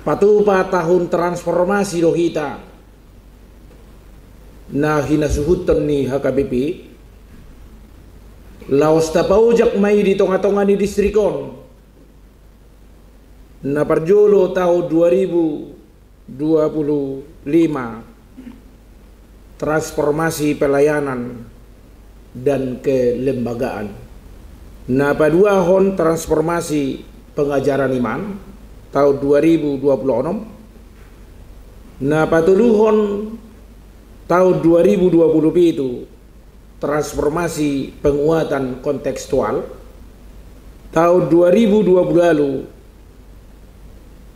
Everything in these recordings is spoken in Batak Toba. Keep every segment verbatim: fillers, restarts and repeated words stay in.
Patupa tahun transformasi do hita na hinasuhuton ni H K B P, laos tapaojak ma i di tongatonga ni distrik on. Na parjolo tahun dua ribu dua puluh lima, transformasi pelayanan dan kelembagaan. Na paduahon transformasi pengajaran iman tahun dua ribu dua puluh enam. Na patoluhon tahun dua ribu dua puluh pitu, transformasi penguatan kontekstual. Tahun dua ribu dua puluh lalu,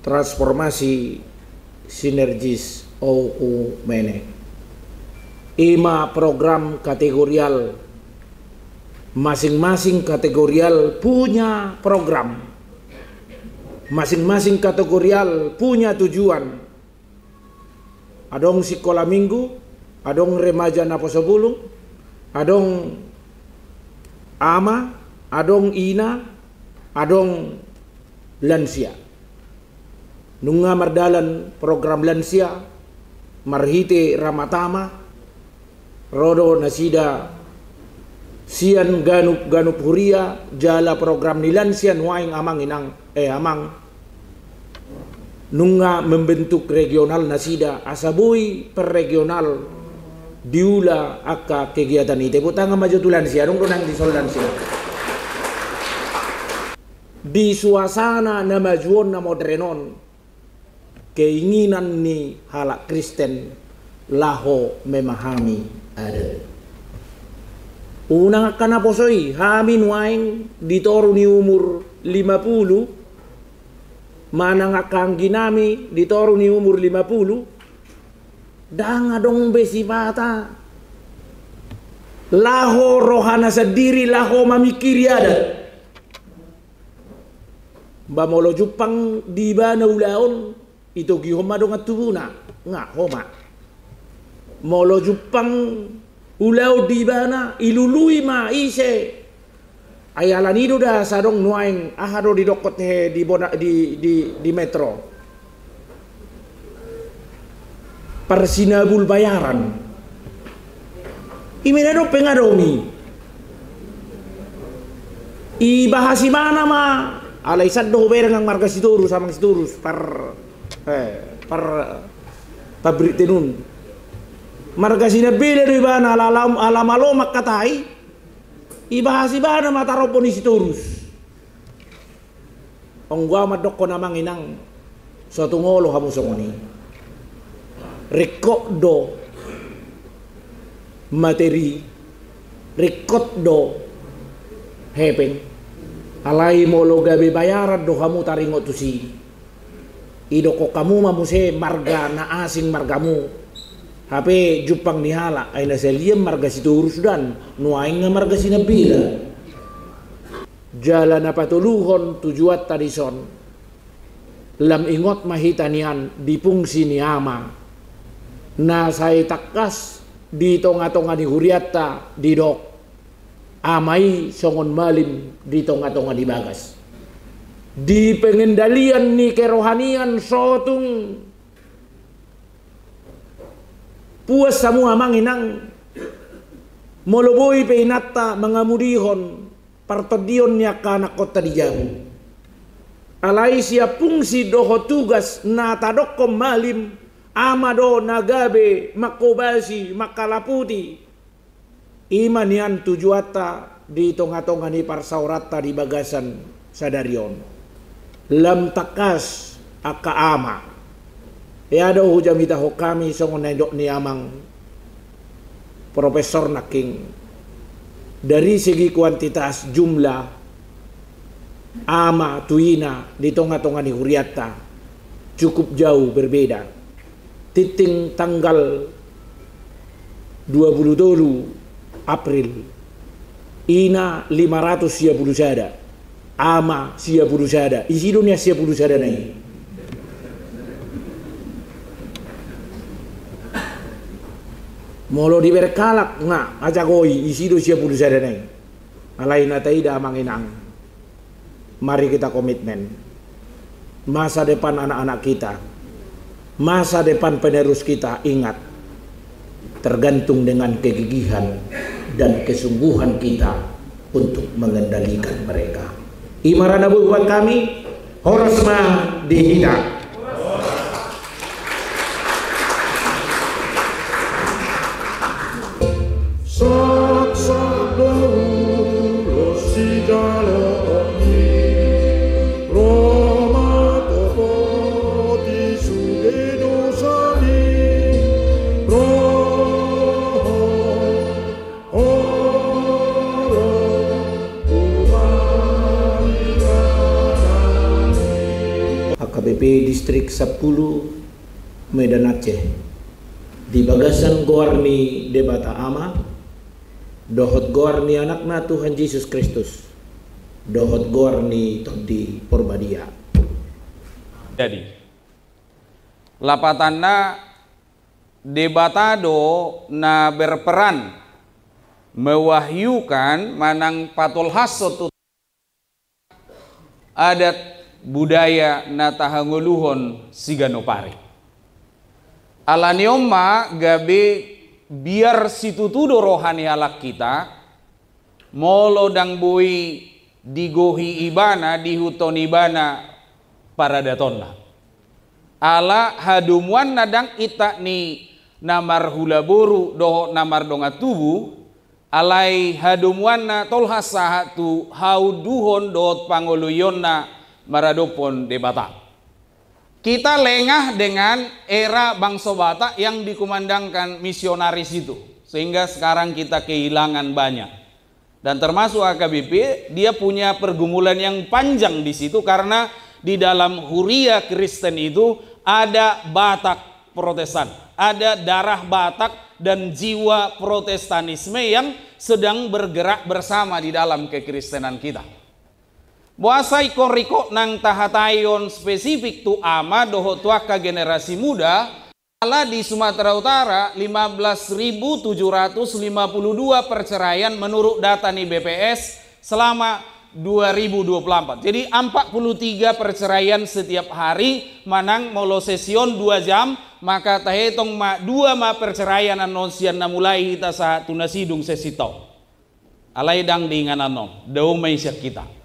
transformasi sinergis oikumene. Ima program kategorial. Masing-masing kategorial punya program. Masing-masing kategorial punya tujuan. Adong sikola minggu, adong remaja naposobulung, adong ama, adong ina, adong lansia. Nunga mardalan program lansia marhite Ramatama, ro do nasida sian ganup-ganup huria jala program ni lansia nuaeng, amang inang, eh, amang, nunga membentuk regional nasida asa boi per regional diula angka kegiatan i. Tepuk tangan ma jo tu lansia, adong do nang di son lansia. Di suasana na maju on, na modern on, keinginan ni halak Kristen laho memahami adat. Unang angka naposo i, hami nuaeng di toru ni umur lima puluh, manang angka angginami di toru ni umur lima puluh, ndang adong be sipata laho rohana sandiri laho mamingkiri adat. Ba molo jumpang di ibana ulaon, itogihon ma dongan tubuna, nga homa. Molo jumpang ulaon di ibana, ilului ma ise. Ai alani do da sadong nuaeng, aha do didokkon he di bona-, di, di, di metro. Parsinabul bayaran. Ima na dope nga adong i. Ibahas ibana ma, alai sandok hubereng marga Sitorus, amang Sitorus, par, eh, par, pabrik tenun. Marga Sinambela do ibana, ala, ala, ala malo mangkatai, ibahas ibana ma tarompon ni Sitorus. Onggo au mandokkon, amang inang, so tung olo hamu songon i. Ringkot do materi, ringkot do hepeng. Alai molo gabe bayaran do hamu taringot tusi, idokkon hamu ma muse marga na asing margamu. Hape jumpang ni halak, ai na salian marga Sitorus dan nuaeng nga marga Sinambela. Jala na patoluhon tujuanta dison, lam ingot ma hita nian di fungsi ni ama, na sai tangkas di tongatonga ni hurianta didok, ama i songon malim di tongatonga ni bagas. Di pengendalian ni kerohanian so tung puas hamu, amang inang, molo boi pe inanta mangamudihon partondion ni angka anakkonta di jabu. Alai sian fungsi dohot tugas na tadokkon malim, ama do na gabe manghobasi, manghalaputi. Ima nian tujuanta di tongatonga ni parsaoranta di bagasan sadari on. Lam tangkas angka ama. Ia do hujamitahon hami songon na nidok ni amang profesor nangkin, dari segi kuantitas jumlah ama tu ina di tongatonga ni hurianta cukup jauh berbeda. Tingting tanggal dua puluh tolu April, ina lima ratus sia pulu sada, ama sia pulu sada. Isi do nian sia pulu sada na i? Molo dibereng halak nga ajagoi, isi do sia pulu sada na i? Alai na taida, amang inang, mari kita komitmen. Masa depan anak-anak kita, masa depan penerus kita, ingat, tergantung dengan kegigihan dan kesungguhan kita untuk mengendalikan mereka. I ma ra na boi buat kami, horas ma di hita. Saksakna ulos sijalo on i, ro ma topoti sude dosami, ro ho, ro ho. H K B P Distrik Sampulu, Medan Aceh, di bagasan goar ni Debata Ama, dohot goar ni Anakna Tuhan Jesus Kristus, dohot goar ni Tondi Porbadia. Jadi, lapatanna, Debata do na berperan mewahyukan manang patolhashon tu adat budaya na tahangoluhon siganup ari. Ala ni on ma gabe biar situtu do roha ni halak hita, molo ndang boi digohi ibana, diihuthon ibana paradatonna. Ala hadomuanna ndang intak ni na marhula boru dohot na mardongan tubu, alai hadomuanna tolhas sahat tu haunduhon dohot pangoloionna maradophon Debata. Kita lengah dengan era bangso Batak yang dikumandangkan misionaris itu, sehingga sekarang kita kehilangan banyak. Dan termasuk H K B P, dia punya pergumulan yang panjang di situ karena di dalam huria Kristen itu ada Batak Protestan, ada darah Batak dan jiwa Protestanisme yang sedang bergerak bersama di dalam kekristenan kita. Boasa ingkon rikot nang tahataion spesifik tu ama dohot tu angka generasi muda, ala di Sumatera Utara lima belas ribu tujuh ratus lima puluh dua perceraian menurut data ni B P S selama dua ribu dua puluh empat. Jadi empat puluh tiga perceraian setiap hari, manang molo sesi on dua jam, maka tahetong ma dua ma perceraian annon sian na mulai hita sahat tu na sidung sesi tong. Alai ndang diinganan on, dao ma i sian hita.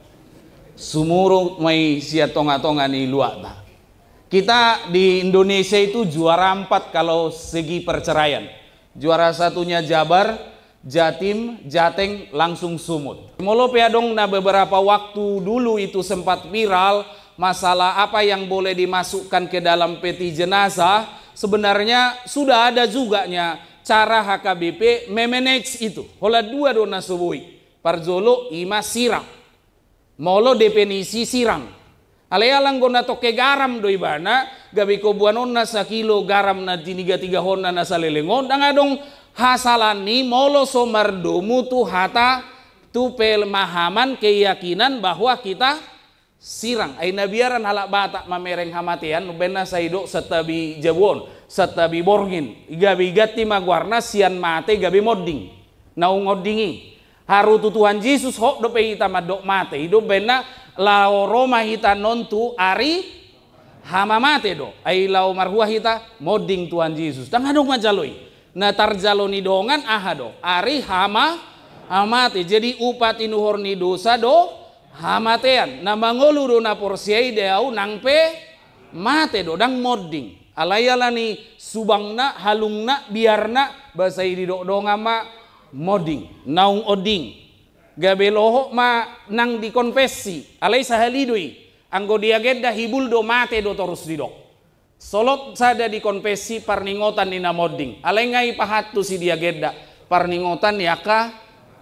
Sumurut ma i sian tonga-tonga ni luatna. Kita di Indonesia itu juara empat kalau segi perceraian. Juara satunya Jabar, Jatim, Jateng, langsung Sumut. Molo pe adong na beberapa waktu dulu itu sempat viral, masalah apa yang boleh dimasukkan ke dalam peti jenazah, sebenarnya sudah ada juga nya cara H K B P memanage itu. Holan dua do na so boi. Parjolo i ma sirang. Molo definisi sirang. Alai ala anggo na tongke garam do ibana, gabe ingkon boanonna sakilo garam na tiniga-tigahonna na saleleng on, ndang adong hasalan ni molo so mardomu tu hata, tu pemahaman, keyakinan bahwa kita sirang. Ai na biaran halak Batak mamereng hamatean, umbahen na sai didok santabi jabu on, santabi borngin. Gabe diganti ma goarna sian mate gabe monding. Naung onding i. Haru tu Tuhan Jesus, hot dope hita mandok mate. I do umbahen na laho ro ma hita annon tu ari hamamate do. Ai laho marhua hita monding Tuhan Jesus. Ndang adong manjalo i. Na tarjalo ni dongan aha do? Ari hama, hamate. Jadi upa tinuhor ni dosa do hamatean. Na mangolu do na porsea i, dao nang pe mate do, ndang monding. Alai ala ni subangna, halungna, biarna, boasa i didok dongan ma monding, naung onding. Gabe lohot ma nang di konfesi, alai sahali do i. Anggo di agenda hibul do mate do torus didok. Solot sada di konfesi parningotan ni na monding. Alai nga i pahantusi di agenda parningotan ni angka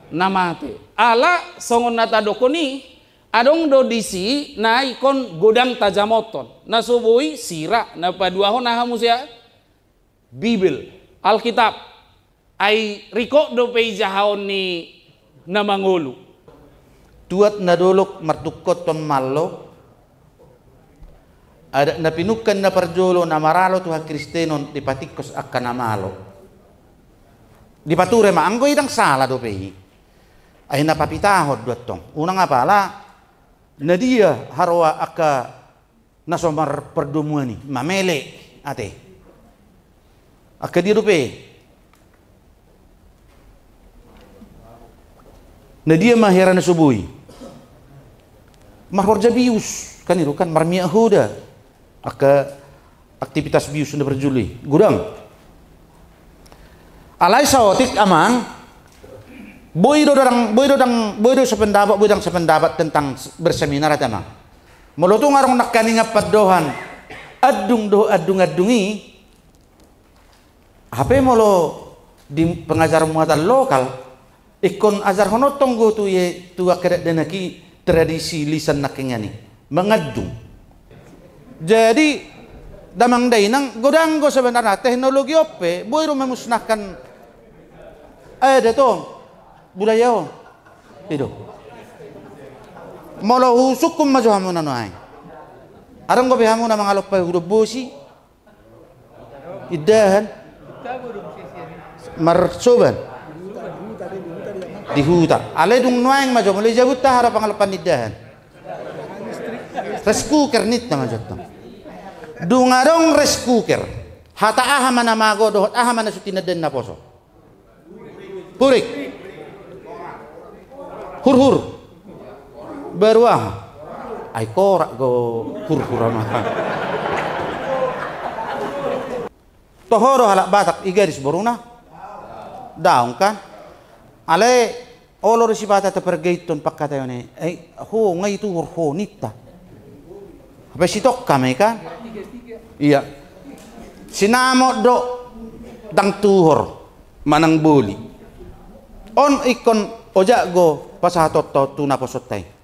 na mate. Ala songon na tadokhon i, adong do disi na ingkon godang tajamothon. Na so boi sira, na paduahon aha muse? Bibel, Alkitab. Ai rikot dope i jahaon ni na mangolu. Tuat na dolok martungkothon malo, adat na pinungka na parjolo na maralo tu hakristenon dipatingkos angka na malo. Dipature ma, anggo i ndang sala dope i. Ai na papitahon do antong. Unang apala na dia haroa angka Na so marpardomuan i, mamele, ate. Angka dia dope? Na dia ma hera na so boi? Marhorja bius, kan i do kan, marmiak hoda. Angka aktivitas bius na parjolo i, godang. Alai saotik, Amang, boi do ndang, boi do ndang, boi do sependapat, boi ndang sependapat tentang berseminar, ate, Amang. Molo tung adong nangkaningan pandohan andung dohot andung-andung i, hape molo di pengajaran muatan lokal, ingkon ajarhononta do tu i, tu angka dakdanak i, tradisi lisan nangkiningan i mangandung. Jadi, damang dainang, godang do sebenarna teknologi on pe boi do memusnahkan adat on, budaya on. I do. Molo husungkun ma jo hamu na nuaeng. Adong dope hamu na mangalompa hudon bosi? Indahan. Marsoban. Di huta. Alai dung nuaeng ma jo, molo di jabunta aha do pangalompan ni indahan? Rice cooker ninta ma jo tong. Dung adong rice cooker, hata aha ma na mago dohot aha ma na so tinandaon naposo? Hurik. Hurhur. Baru aha? Ai korak do hurhur, Amang. Toho do halak Batak i gadis boruna? Daong kan? Alai olo do sipata tapargaiton pangkataion i, ai ho nga i tuhor ho ninta. Hape sitongka ma i kan? Ia. Sinamot do ndang tuhor manang boli. On ingkon ojak do pasahatonta tu naposonta i.